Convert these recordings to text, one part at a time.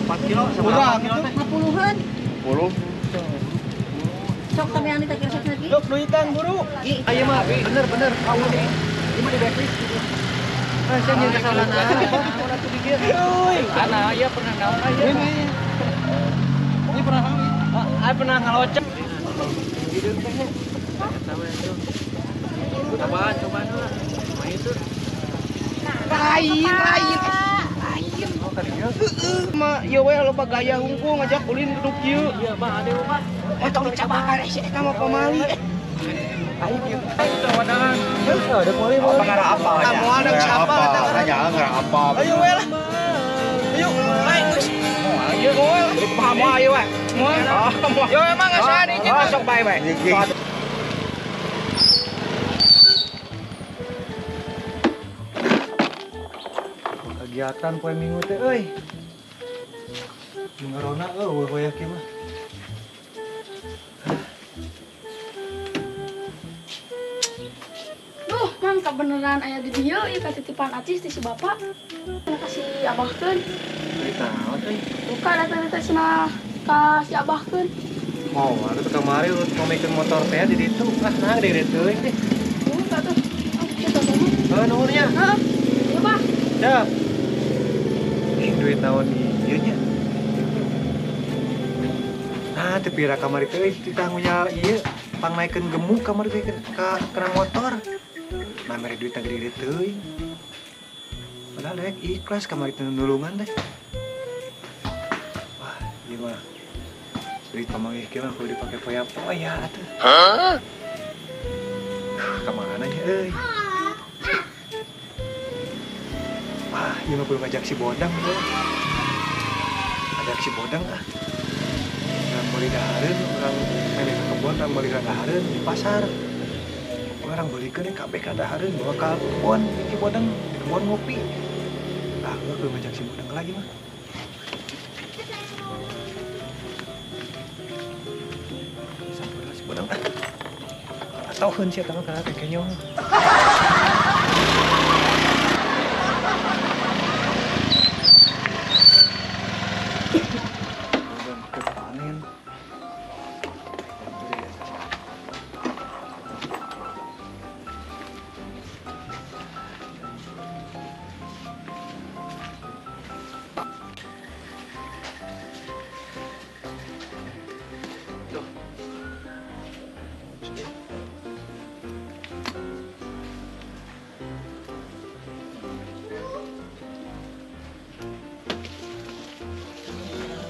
4 kilo sama kilo teh? 50-an. 10. Sok kami yang ditagih resep lagi. Dok duitan buru. Ayo mah bener kamu nih. Ini mah di backlist. Ah, saya nyieun kesalahan apa? Euy, ana ieu pernah naon aya. Ini pernah naon? Ah, pernah ngalocek. Cobaan, cobaan lah. Main tuh. Lain. Heeh, mah ieu we loba gaya hungkul ngajak ulin duduk kieu. Iya, Bah, ade mah. Oh, tong dicabakan si eta mah pamali. Ayo kieu. Wadahan. Ada poli mah. Ngara apa aja? Moal da siapa eta ngara apa. Ayo we lah. Ayo, ayo geus. Moal ieu. Moal. Kumaha moal ieu we? Moal. Yo emang ngasaan izin sok bae bae. Kegiatan poe minggu teh euy. Ngarona eueuh hoyak ieu mah. Duh, Mang kabeneran aya di dieu ieu katitipan acis ti si bapak. Kasih abahkeun. Duit naon euy? Buka datang teh cenah ka si abahkeun. Mau atuh teh kamari urut ngomekeun motor teh di ditu. Ah, nah di ditu teuing teh. Buka tuh. Ah, kitu teh. Heuh, nuhun nya. Heeh. Ieu, Pak. Siap. Duit naon ieu nya. Nah, teu pira kamari teh euy ditanggunya ieu pangnaikeun gemuk kamari teh ka kana motor. Nah, mere duitna gede-gede teuing. Padahal rek ikhlas kamari teh nulungan teh. Wah, ieu mah duit pamanggih kieu mah kudu dipake poya-poya atuh. Hah? Ka mana nya euy? Wah, ieu mah kudu ngajak si Bodang euy. Ngajak si Bodang ah. Urang meuli dahareun, urang mene ka kebon, urang meuli dahareun di pasar. Urang beulikeun kabeh ka dahareun bawa ka kebon, si Bodang di kebon ngopi. Ah, kudu ngajak si Bodang lagi mah. Sampurna si Bodang ah. Atauheun sia teh mah kana teh kenyong.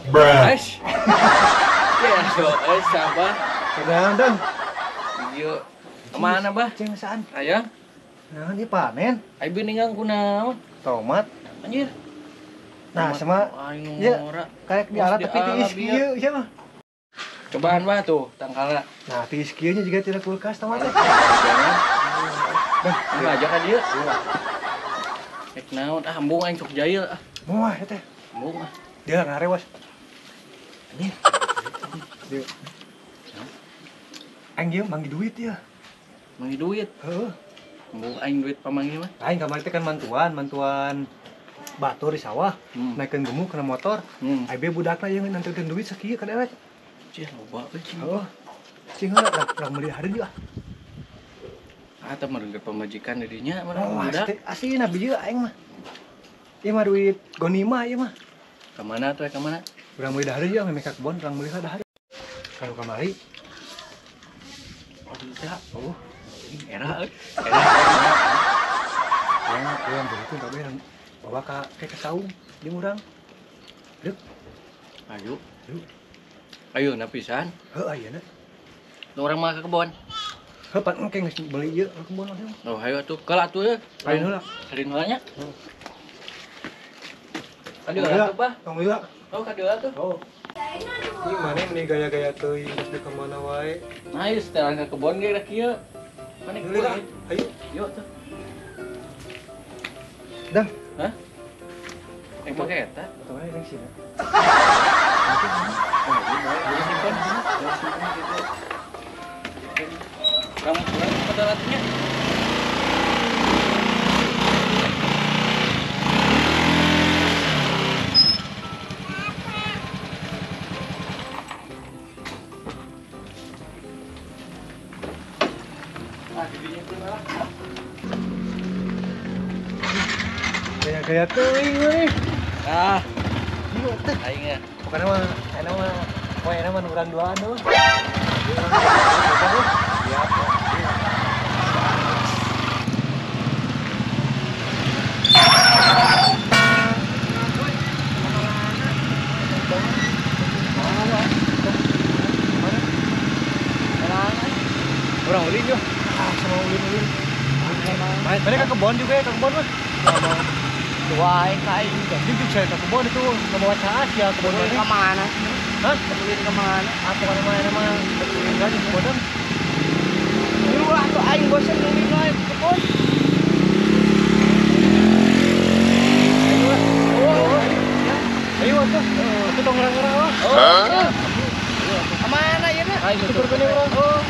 Bruh. Ya, so, sabar. Dang. Ieu kemana, Bah? Ceng saan? Aya. Nah, ini panen. Ayo ninggang kunaon? Tomat. Anjir. Nah, sama ya, kayak di alat tapi tiis kieu sia mah. Cobaan Bah tuh tangkalna. Nah, tiis kieu nya juga tidak kulkas tomatnya. Bah, aja ka dieu. Rek naon ah embung aing sok jail ah. Moal teh. Embung ah. Dia ngarewas. Anjir. Dia. Aing ieu manggih duit ya. Manggih duit? Heeh. Embung aing duit pamanggih mah. Aing kamari teh kan mantuan batur di sawah, naikeun gemuk kana motor. Aing be budakna ieu nganterkeun duit sakieu ka dewek. Cih loba euy. Heeh. Cing heula urang meuli hareun ieu ah. Ah teh meureun pamajikan di dinya mah budak. Asli na bieu aing mah. Ieu mah duit gonima ieu mah. Ka mana tuh ka mana? Urang meuli dahareun ieu meh ka kebon urang meuli dahareun. Kalau kamari oh bisa. Oh, era euy. Era. Urang beulikeun kabeh urang bawa ka ke saung jeung urang. Deuk. Ayo. Yuk. Ayo na pisan. Heuh ayeuna. Nu urang mah ka kebon. Heuh pan engke geus meuli ieu ka kebon mah. Oh, hayu atuh keula atuh ye. Hayu heula. Hayu heula nya. Kadieu atuh, Bah. Tong lila. Oh, kadieu atuh. Oh. Ini mana meni gaya-gaya teuing geus di ka mana wae. Nah, ieu setelan ka kebon ge da kieu. Mana kebon? Ayo. Yuk tuh. Dang. Hah? Yang make eta? Atau mana yang sini? Simpan, simpan gitu. Kamu pulang pada latihnya. Kayak teuing euy. Ah. Ieu teh. Aing ya. Pokona mah enak mah. Poe enak mah urang duaan tuh. Siap. Orang ulin yo. Ah, sama ulin-ulin. Main mereka ke kebon juga ya, ke kebon mah. Wah, aing jadi juga ke kebon itu ngebawa caas ya kebon mana? Ke mana? Hah? Ulin ke mana? Atau mana mah ulin lagi ke kebon. Dulu lah tuh aing bosen ulin wae ke kebon. Ayo lah. Oh. Ayo tuh. Itu tong ngerang-ngerang lah. Oh. Ke mana ieu nya? Ayo tutur kene urang. Oh.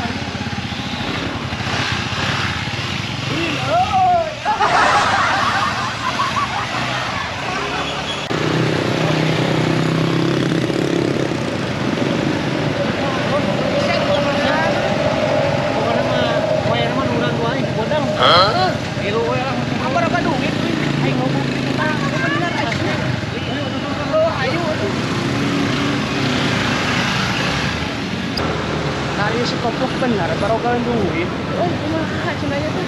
Si koplok benar, baru kalian duit. Oh, kumaha cenah nya tuh.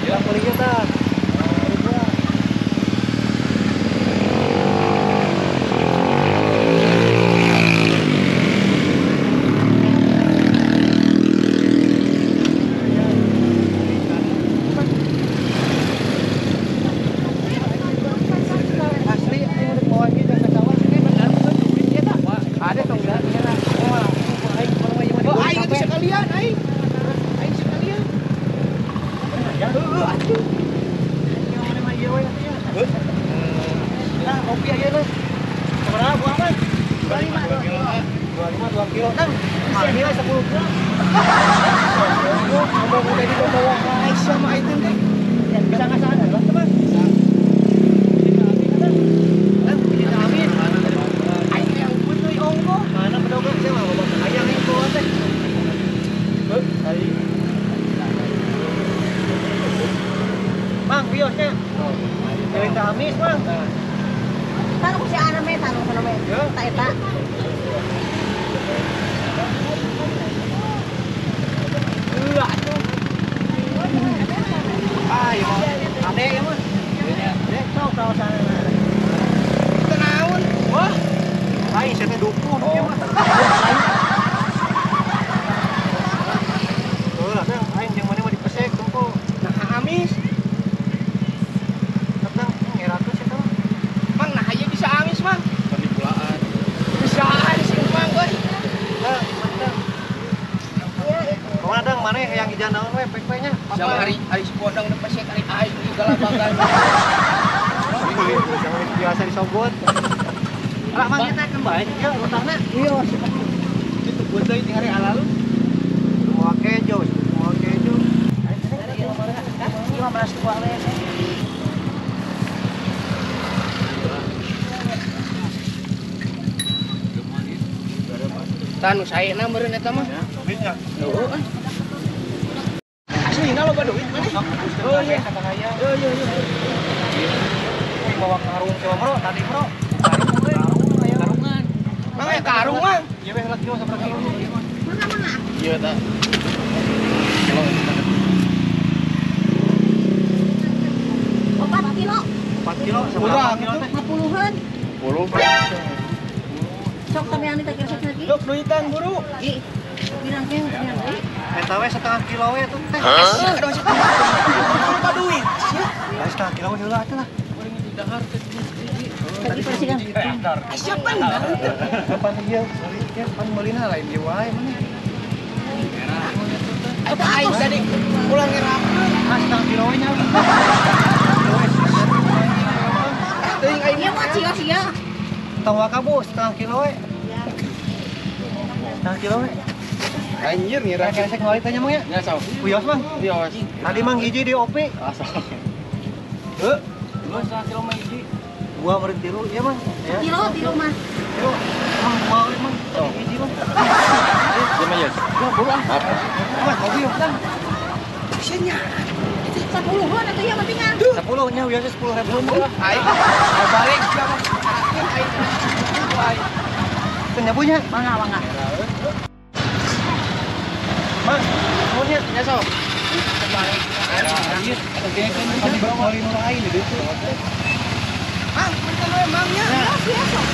Ya, belinya tah. Biasa disogot. Lah mang kita kan bae ya rutahna. Iya, itu buat deui tinggal alalu. Semua kejo, semua kejo. 15 buah we. Tah nu saena meureun eta mah. Duitnya. Heueuh. Aslina loba duit maneh. Oh iya. Oh iya iya. Bawa karung coba bro, tadi bro. Karung, karungan. Mang ya karung mang. Ieu weh kilo sabaraha kilo. Mangga mangga. Ieu tah. Kilo. 4 kilo. 4 kilo sabaraha kilo teh? 50-an. 10. Sok tamian teh kira lagi. Dok duitan buru. Ih. Pirang teh pirang deui. Eta we setengah kilo we tuh teh. Sia kada setengah. Lupa duit. Sia. Setengah kilo heula atuh lah. Dahar teh tadi persikan. Siapa benar? Kapan ieu? Ieu pan meulina lain ieu wae maneh. Apa aing tadi pulang ngerakeun. Ah setengah kilo we nya. Teuing aing ieu mah sia sia. Tong waka Bu, setengah kilo we. Setengah kilo we. Anjir ngira keresek ngawali tanya mang ya? Nya sok. Wios mang. Wios. Tadi mang hiji di OP. Ah sok. Heuh. Dua setengah kilo mah hiji. Gua meureun tilu ieu mang. Kilo tilu mah. Tilu. Mang gua we mang. Tadi hiji mang. Ieu mah yes. Gua buru ah. Mah kopi yuk tang. Sia nya. 10-an atuh ieu mah tinggal. 10 nya biasa 10.000 mah. Aing balik sia mah. Aing. Aing. Teu nyabunya. Mangga mangga. Mang, nuhun nya. Nya sok. Anjir, tadi bawa meuli nu lain di ditu. Mang, punten we Mang nya. Ya sok.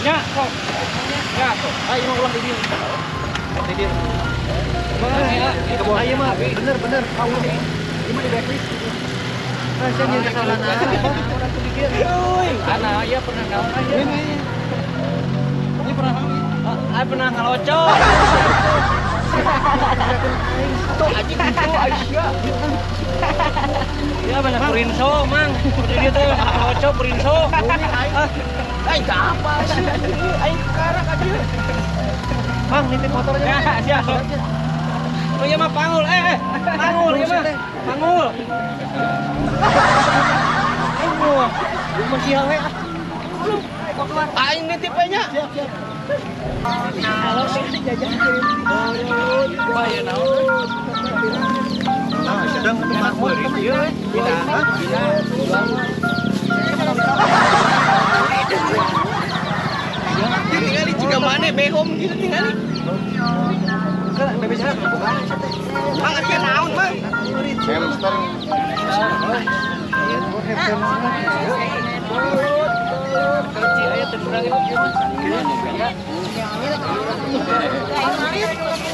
Nya, sok. Nya, sok. Ayo mah ulah di dieu. Di dieu. Di kebon. Ayo mah bener-bener kaul ini. Ieu mah di blacklist. Nah, saya nyeun kesalahan orang tuh di dieu. Ana ieu pernah naon aja. Ini pernah naon? Aing pernah ngalocok. Tuh anjing itu Aisyah. Ya banyak purinso, Mang. Di dieu teh ngalocok purinso. Aing apa sih? Aing karak aja. Mang nitip motor aja. Ya, siap. Oh iya mah pangul, pangul ieu mah. Pangul. Aing mah masih we ah. Aing nitip nya. Siap, siap. Kalau sih jajan Wah, ya naon. Nah, sedang makmur ieu we. Bina, bina. Tingali jika mana behom gitu tingali. Kan bebas bukan teh. Mang aya naon, Mang? Hamster. Kerci aya teu kurang ieu mah.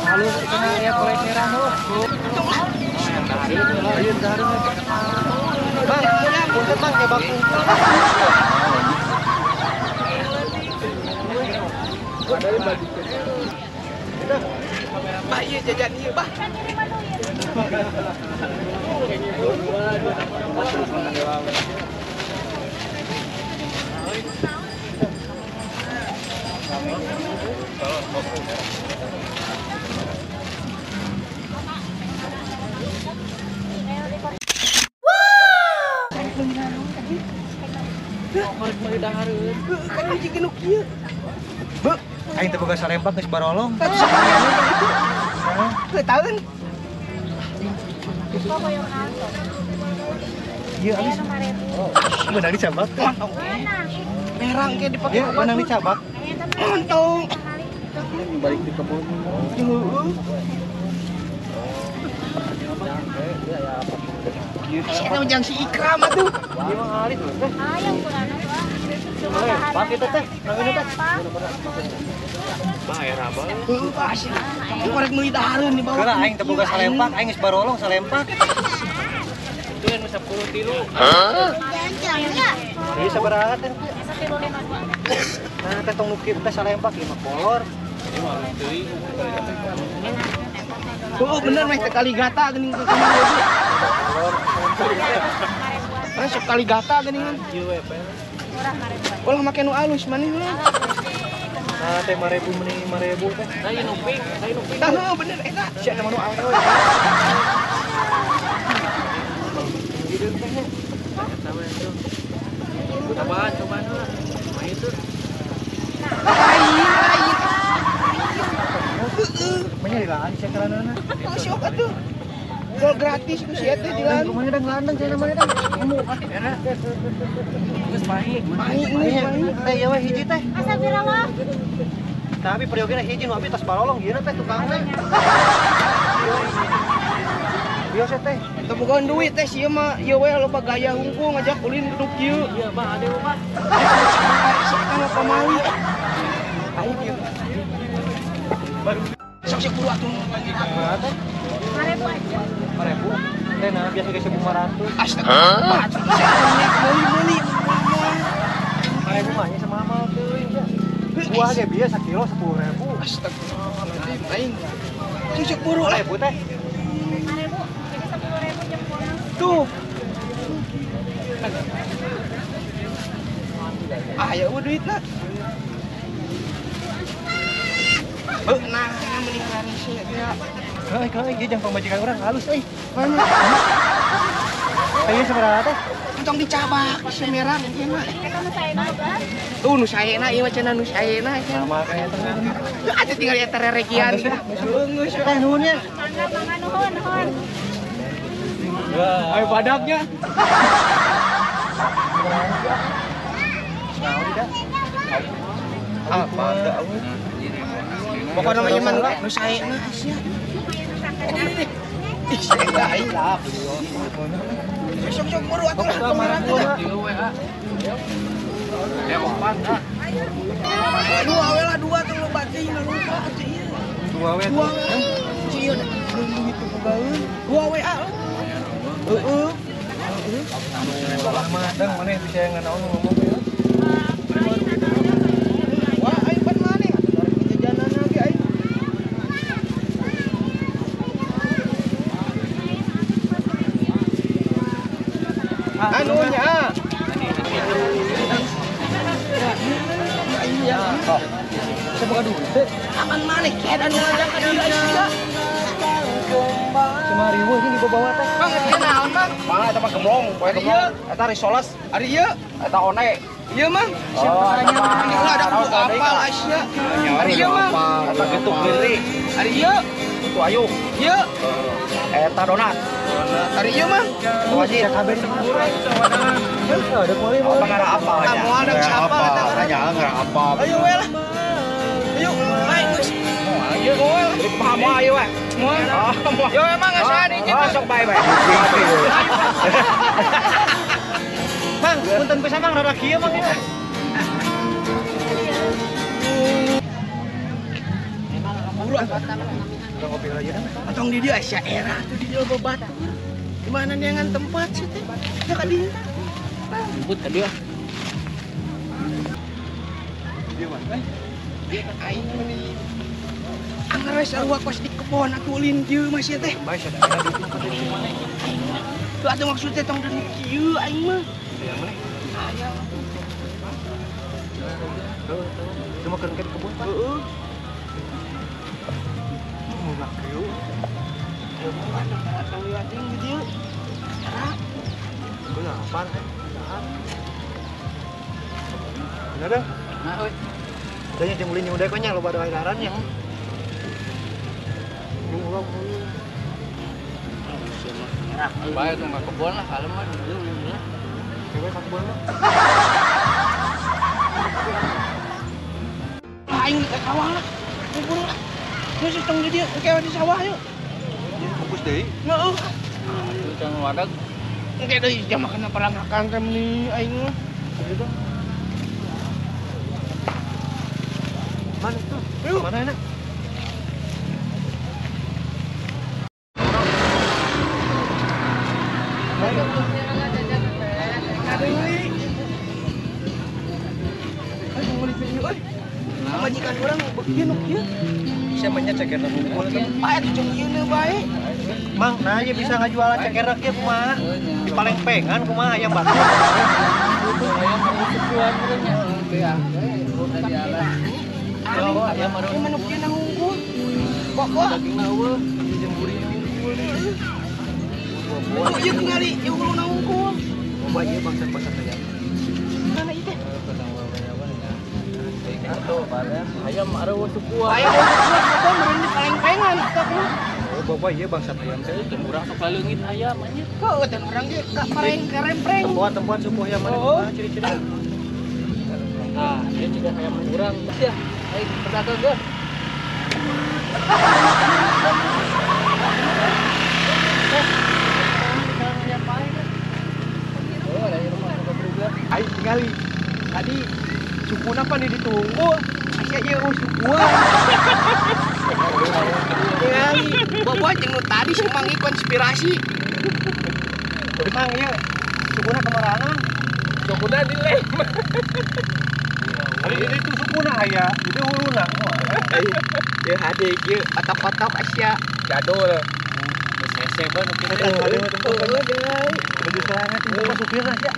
Halus cenah aya kolek merah heuh. Ayeuna dahareun. Bang, punten Bang nyebat kungkul. Bah ieu jajan ieu, bah. Korek meuli dahareun. Kan hiji nu kieu. Beuh, aing teu boga salempak geus barolong. Teu taeun. Ieu alis. Meunang dicabak. Merang ke dipake. Ieu meunang dicabak. Montong. Balik di kebun. Heeh. Sia jang si Ikram atuh. Ieu mah alis teh. Hayang kurana tuh. Pak kitu teh, nangina teh. Bah era bah. Heuh, bah sia. Korek meuli dahareun di bawah. Heula aing teu boga salempak, aing geus barolong salempak. Itu yang 10 tilu. Hah? Ieu sabaraha teh? 152. Nah, teh tong nu kieu teh salempak ieu mah kolor. Ini mah teuing. Oh, bener meh teh kaligata geuning teh kumaha ieu. Masuk kaligata geuningan. Ieu we pe. Ulah make nu alus maneh mah. Nah, teh 5.000 mending 5.000 teh. Nah, ieu nuping, saya nuping. Tah heuh bener eta. Sia nama nu awewe. Eta we tuh. Cobaan, cobaan heula. Main tuh. Lain, lain. Heeh. Menya dilaan sia karanana. Sok atuh. Gol gratis ku sia teh dilaan. Kumaha dang landeng sia namanya dang. Emu. Era. Geus mahi. Mahi, mahi. Teh ieu we hiji teh. Asa pira mah? Tapi periogena hiji nu abi tos barolong ieu teh tukang teh. Biasa teh. Teu bogaan duit teh sia mah ieu we loba gaya hungkul ngajak ulin duduk kieu. Iya, bah ade mah. Sia eta mah pamali. Aing kieu. Sok sok buru atuh. Berapa teh? 5.000 aja. 5.000. Teh nah biasa ge 1.500. Astagfirullah. Meuli-meuli. 5.000 mah nya sama amal teuing sia. Buah ge biasa kilo 10.000. Astagfirullahaladzim aing. Sok buru lah. 5.000 teh. 5.000. Jadi 10.000 jeung kurang. Tuh. Ah, ya udah duitna. Heuh, nah mending rarese ya. Heuh, heuh, ieu jang pamajikan urang halus euy. Ayo sabaraha teh? Tong dicabak si merah ieu mah. Eta nu saena bah. Tuh nu saena ieu mah cenah nu saena. Sama kayak teh. Atuh tinggal eta rerekian. Geus teh nuhun nya. Mangga mangga nuhun nuhun. Ayo badaknya. Apa teu eueuh. Pokona mah ieu mah nu saena sia. Ih, saena aing lah. Sok-sok buru atuh lah kemarin tuh. Ya opat ah. Dua we lah dua tuh loba teuing lupa atuh ieu. Dua we. Dua we. Ieu itu bogaeun. Dua we ah. Heeh. Lama dang maneh bisa nganaon ngomong ya. Wah, aing pan maneh atuh rek jajanan ge aing. Anu nya. Iya. Oh. Saya buka duit teh. Aman maneh kieu anu ngajak ka dieu sia. Cuma riweuh ini dibawa teh. Mang ieu naon, Mang? Mang eta mah gemblong, poe gemblong. Eta risoles, ari ieu eta one. Ieu Mang. Oh, ulah ada kudu apal Asia. Ari ieu Mang. Eta getuk geuri. Ari ieu itu ayu. Ieu. Eta donat. Ari ieu Mang. Wajib kabeh ada boleh apa ngara apa ya? Moal da siapa eta ngara ngara apa. Ayo we lah. Ayo, bae geus. Ayo moal. Kumaha moal ayo we. Moal. Yo emang ngasaan izin. Oh, sok bae bae. Mang, punten pisan Mang rada kieu Mang ya. Urang ngopi lagi dah. Atong di dieu aya era tuh di dieu babatur. Di mana neangan tempat sih teh? Ya ka dieu. Jemput ka dieu. Dieu mah. Aing meuni anggar we sarua kos di kebon atuh ulin kieu mah sia teh. Bae sadaya duit si maneh. Tuh atuh maksudnya tong deui kieu aing mah. Hayang maneh? Hayang. Cuma keur ke kebon, Pak. Heeh. Mun kieu. Tong liwat deui di dieu. Era. Kenapa? Bener dah? Nah, euy. Tanya jeung ulin nyuda kok nya loba doa daharannya. Bae tuh ka kebon lah kalem mah di dieu ulin. Kewe ka kebon mah. Aing ka sawah lah. Buru lah. Geus tong di dieu kewe di sawah yuk. Fokus deui. Heeh. Tuh can wadag. Engke deui jam makan perangakan teh meuni aing mah. Mana tuh? Mana enak? Majikan urang bekieu nu kieu. Bisa banyak cekerna hungkul. Bae tuh jeung ieu bae. Mang, nah ieu bisa ngajualan cekerna kieu kumaha? Di palengpengan kumaha ayam bakar. Ayam sukuan nya. Ayam ieu mah nu kieu na hungkul. Pokok dagingna eueuh, jeung gurihna hungkul. Tuh ieu tingali ieu huluna hungkul. Loba ieu bangsa-bangsa ayam. Mana ieu teh? Ayam areueuh sukuan. Ayam sukuan eta meureun di palengpengan eta mah. Oh, bapak ieu bangsat ayam teh. Teu urang sok laleungit ayam anjir. Heuh, teh urang ge ka pareng karempreng. Tempoan-tempoan suku ayam mana kumaha ciri-ciri. Nah, ieu juga ayam urang. Ya, aing pedagang geus. Aing tingali. Tadi sukuna pan di ditunggu. Aya ieu sukuan. Tingali, bawa jeung nu tadi sumangi konspirasi. Mang ieu sukuna kamarana? Sukuna dilem. Tadi itu sukuna aya, itu huluna. Ieu hade ieu otok-otok sia. Jadul. Sese bae nu kitu. Baju serangan itu mah supirna sia.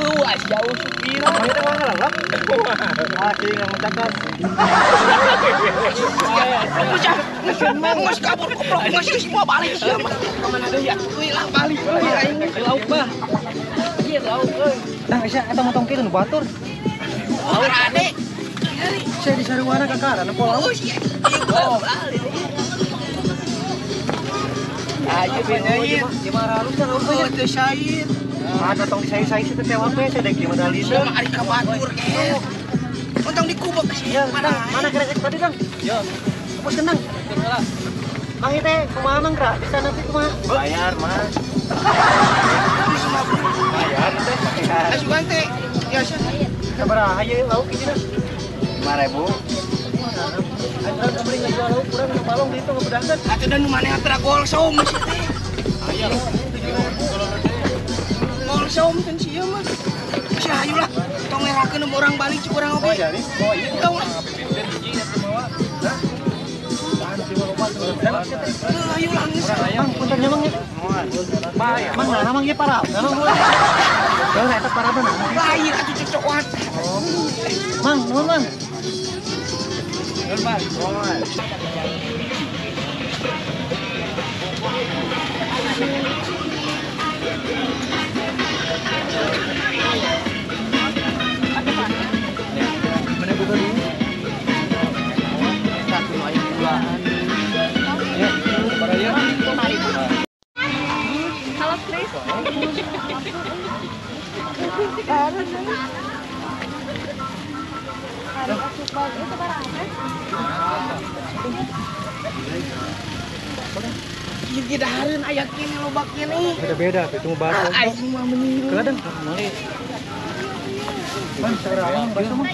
Eueuh, jauh supir. Mana teh mah ngalap? Ah, sih ngamucakan. Geus kabur goblok, geus semua balik sia mah. Kamana deui atuh lah balik euy aing. Lauk bah. Ieu lauk euy. Tang sia eta motong kieu nu batur. Oh, ade. Saya di saruana kakara nempo lauk. Oh, sia. Ayo bener. Gimana halus lauk oh, teu sair. Ah, tong disai-sai teh tewak we saya dek gimana lisa. Sama ari ka batur ke. Untung dikubek sia. Mana kresek tadi, Dang? Yo. Hapus kenang. Mang teh kumaha Mang Kra? Bisa nanti kumaha? Bayar, Mas. Bayar teh. Asupan teh. Biasa. Sabaraha ieu lauk ieu dah? 5.000. Anjuran beli ngajual lauk kurang nu balong di itu ngabedahkeun. Atuh dan nu maneh atra golsom sih teh. Aya. Golsom teh sia mah. Sia hayu lah. Tong ngerakeun urang balik cik urang oge. Oh, jadi. Oh, iya. Tong lah. Ayo lah geus. Mang punten nya Mang. Mang nah Mang ieu parah. Mang. Heuh eta parah bener. Lain atuh cocok. Mang, nuhun Mang. Nuhun Mang. Mana buka dulu? Satu ayam gulaan. Ya, para ya. Halo Chris. Ieu ge dahareun aya kene loba kene. Beda-beda itu mah bakso. Aing mah meni. Kadang Mang sarang bakso mah.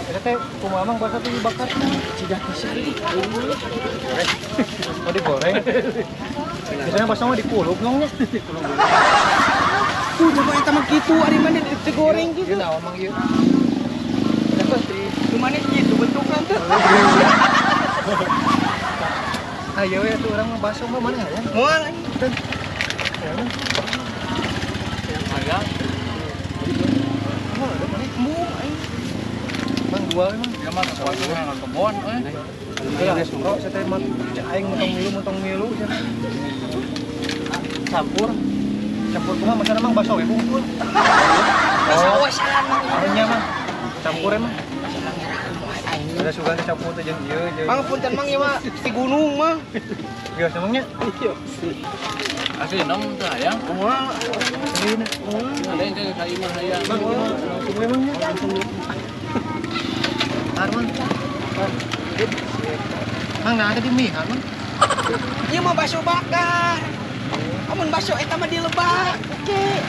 Eta teh kumaha Mang bakso teh dibakar Ciga pisan. Oh digoreng. Biasanya bakso mah dikulup nongnya. Tuh coba eta mah kitu ari mah digoreng gitu. Ieu naon Mang ieu? Tuh mana gitu bentukna teh. Ayo we atuh urang mah bakso mah mana ya? Moal anjing. Hayang. Moal ada mana? Embung aing. Mang dua we Mang. Ya mah kebon kebon euy. Iya, suro saya teh mah aing motong milu cenah. Campur. Campur kumaha maksudna Mang bakso we kumpul. Sawasan Mang. Nya Mang. Campur emang. Ada sugan campur teh jeung ieu jeung. Mang punten Mang ieu mah di gunung mah. Biasa Mang nya. Iya. Asli nom teh hayang. Kumaha? Aslina. Ada yang ka imah hayang. Mang ieu mah langsung we Mang nya. Arman. Mang nah tadi mie kan Mang. Ieu mah bakso bakar. Amun bakso eta mah dilebak. Oke.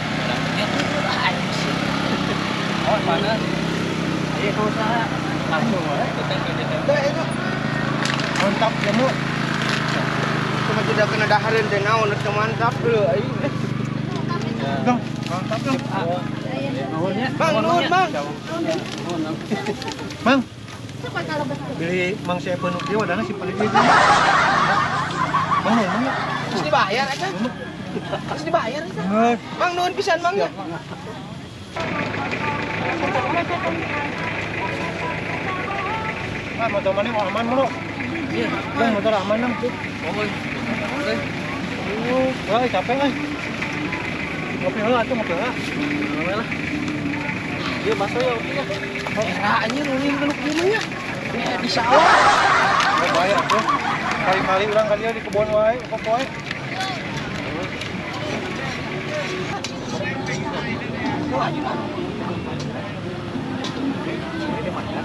Oh, panas. Ieu usaha. Langsung we. Teh itu. Mantap jamu. Cuma tidak kena dahareun teh naon teu mantap leuh aing. Dong, mantap dong. Nuhun nya. Bang, nuhun, Bang. Mang. Beli Mang si Epen ieu wadahna simpen di dieu. Mang, nuhun, Mang. Terus dibayar eta. Terus dibayar eta. Mang nuhun pisan Mang ya. Ah, motor mana mau aman mulu? Iya, Bang, motor aman dong. Oh, wah, capek euy. Ngopi heula atuh, ngopi heula. Heula lah. Ieu bakso ya oke ya. Era anjir ulin geuleuh kieu mah nya. Di sawah. Oh, bahaya atuh. Kali-kali urang ka dieu di kebon wae, kok poe.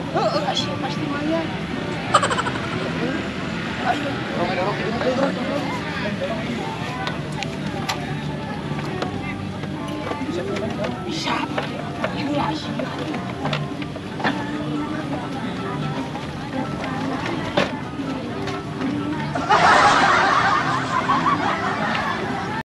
Heeh, asyik pasti mayar. Ayo, dorong. Bisa. Ibu lah.